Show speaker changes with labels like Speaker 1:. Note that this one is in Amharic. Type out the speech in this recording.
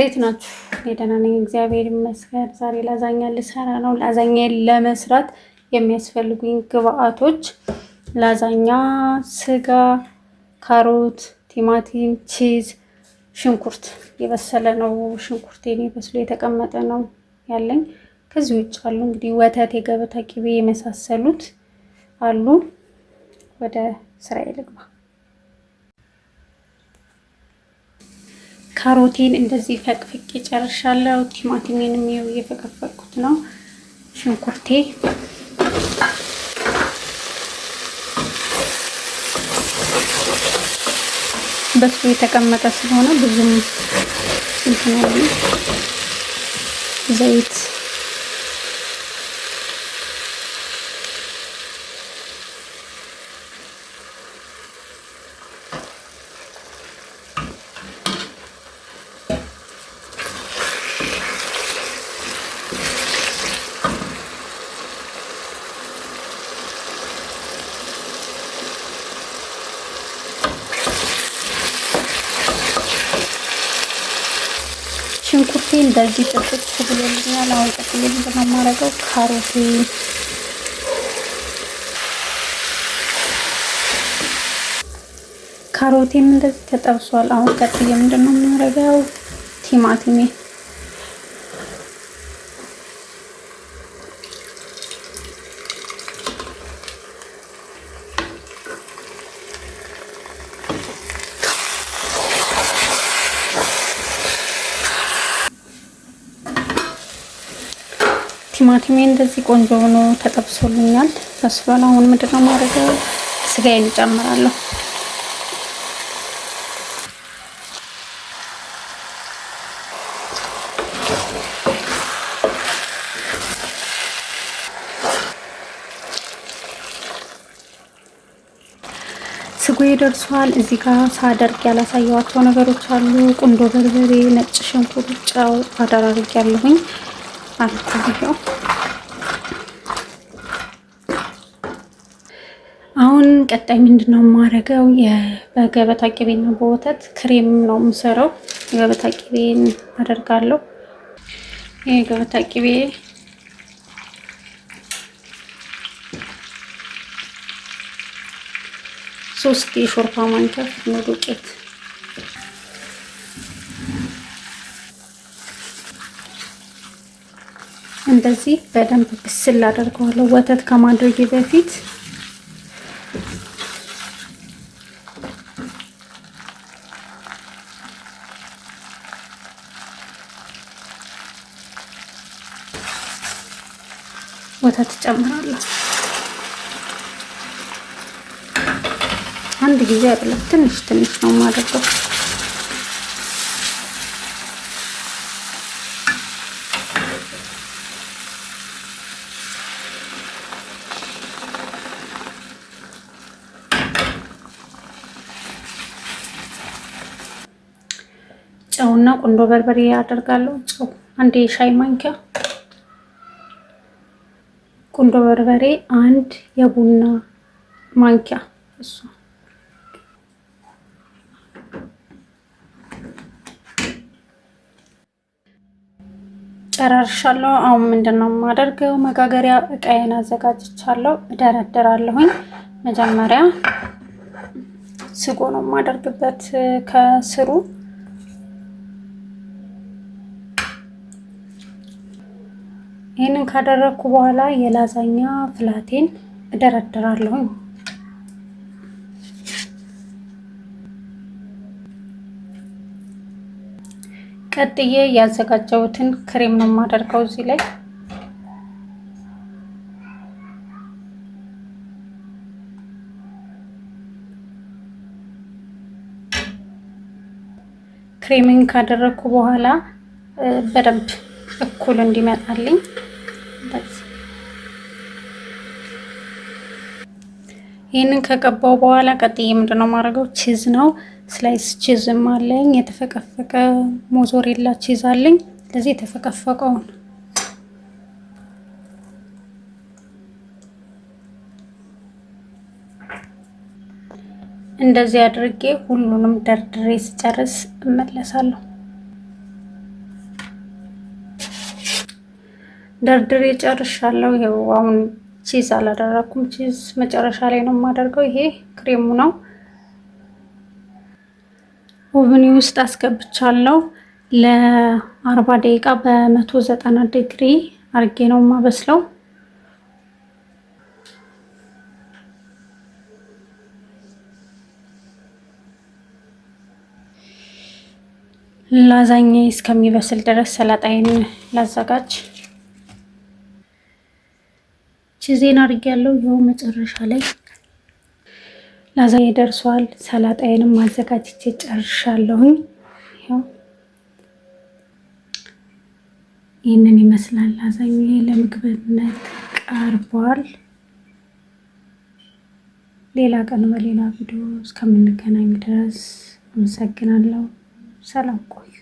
Speaker 1: እንዴት ናችሁ? እኔ ደህና ነኝ፣ እግዚአብሔር ይመስገን። ዛሬ ላዛኛ ልሰራ ነው። ላዛኛ ለመስራት የሚያስፈልጉኝ ግብአቶች ላዛኛ፣ ስጋ፣ ካሮት፣ ቲማቲም፣ ቺዝ፣ ሽንኩርት የበሰለ ነው። ሽንኩርት የኔ በስሎ የተቀመጠ ነው ያለኝ። ከዚህ ውጭ አሉ እንግዲህ ወተት፣ የገበታ ቅቤ የመሳሰሉት አሉ። ወደ ስራዬ ልግባ። ካሮቴን እንደዚህ ፈቅፍቄ ጨርሻለሁ። ቲማቲሜንም ይኸው እየፈቀፈቅኩት ነው። ሽንኩርቴ በስሎ የተቀመጠ ስለሆነ ብዙም እንትን አይልም። ዘይት ሽንኩርቴ እንደዚህ ጥብስ ብሎልኛል። አሁን ቀጥዬ ምንድን ነው የማደርገው? ካሮቴም እንደዚህ ተጠብሷል። አሁን ቀጥዬ ምንድን ነው የማደርገው? ቲማቲሜ ቲማቲሜ እንደዚህ ቆንጆ ሆኖ ተጠብሶልኛል፣ በስሏል። አሁን ምንድን ነው የማደርገው? ስጋዬን እጨምራለሁ። ስጎዬ ደርሷል። እዚህ ጋር ሳደርግ ያላሳየኋቸው ነገሮች አሉ። ቁንዶ በርበሬ፣ ነጭ ሽንኩርት፣ ጨው አደራርጌያለሁኝ። አልኳቸው። አሁን ቀጣይ ምንድነው የማደርገው? በገበታ ቅቤና በወተት ክሬም ነው የምሰራው። የገበታ ቅቤን አደርጋለሁ። የገበታ ቅቤ 3 የሾርባ ማንኪያ ፍርኖ ዱቄት፣ እንደዚህ በደንብ ብስል አደርገዋለሁ። ወተት ከማድረጌ በፊት ወተት እጨምራለሁ። አንድ ጊዜ አይደለም፣ ትንሽ ትንሽ ነው የማደርገው። ጨውና ቁንዶ በርበሬ አደርጋለሁ። ጨው አንድ የሻይ ማንኪያ፣ ቁንዶ በርበሬ አንድ የቡና ማንኪያ እሱ ጨራርሻለሁ። አሁን ምንድን ነው የማደርገው? መጋገሪያ እቃዬን አዘጋጅቻለሁ፣ እደረድራለሁኝ። መጀመሪያ ስጎ ነው የማደርግበት ከስሩ። ይህንን ካደረግኩ በኋላ የላዛኛ ፍላቴን እደረድራለሁኝ። ቀጥዬ ያዘጋጀሁትን ክሬም ነው የማደርገው እዚህ ላይ። ክሬምን ካደረግኩ በኋላ በደንብ እኩል እንዲመጣልኝ ይህንን ከቀባው በኋላ ቀጥዬ ምንድነው የማደርገው? Cheese ነው። Slice cheese ም አለኝ፣ የተፈቀፈቀ mozzarella cheese አለኝ። ስለዚህ የተፈቀፈቀውን እንደዚህ አድርጌ ሁሉንም ደርድሬ ስጨርስ እመለሳለሁ። ደርድሬ ጨርሻለሁ። ይኸው አሁን cheese አላደረኩም። Cheese መጨረሻ ላይ ነው የማደርገው። ይሄ ክሬሙ ነው። Oven ውስጥ አስገብቻለሁ ለ40 ደቂቃ በ190 ዲግሪ አርጌ ነው የማበስለው። ላዛኛ እስከሚበስል ድረስ ሰላጣዬን ላዘጋጅ። Cheese ኤን አድርጌያለሁ። ይኸው መጨረሻ ላይ ላዛኛ ደርሷል። ሰላጣዬንም አዘጋጅቼ ጨርሻለሁኝ። ይኸው ይህንን ይመስላል ላዛኛ ለምግብነት ቀርቧል። ሌላ ቀን በሌላ ቪዲዮ እስከምንገናኝ ድረስ አመሰግናለሁ። ሰላም ቆዩ።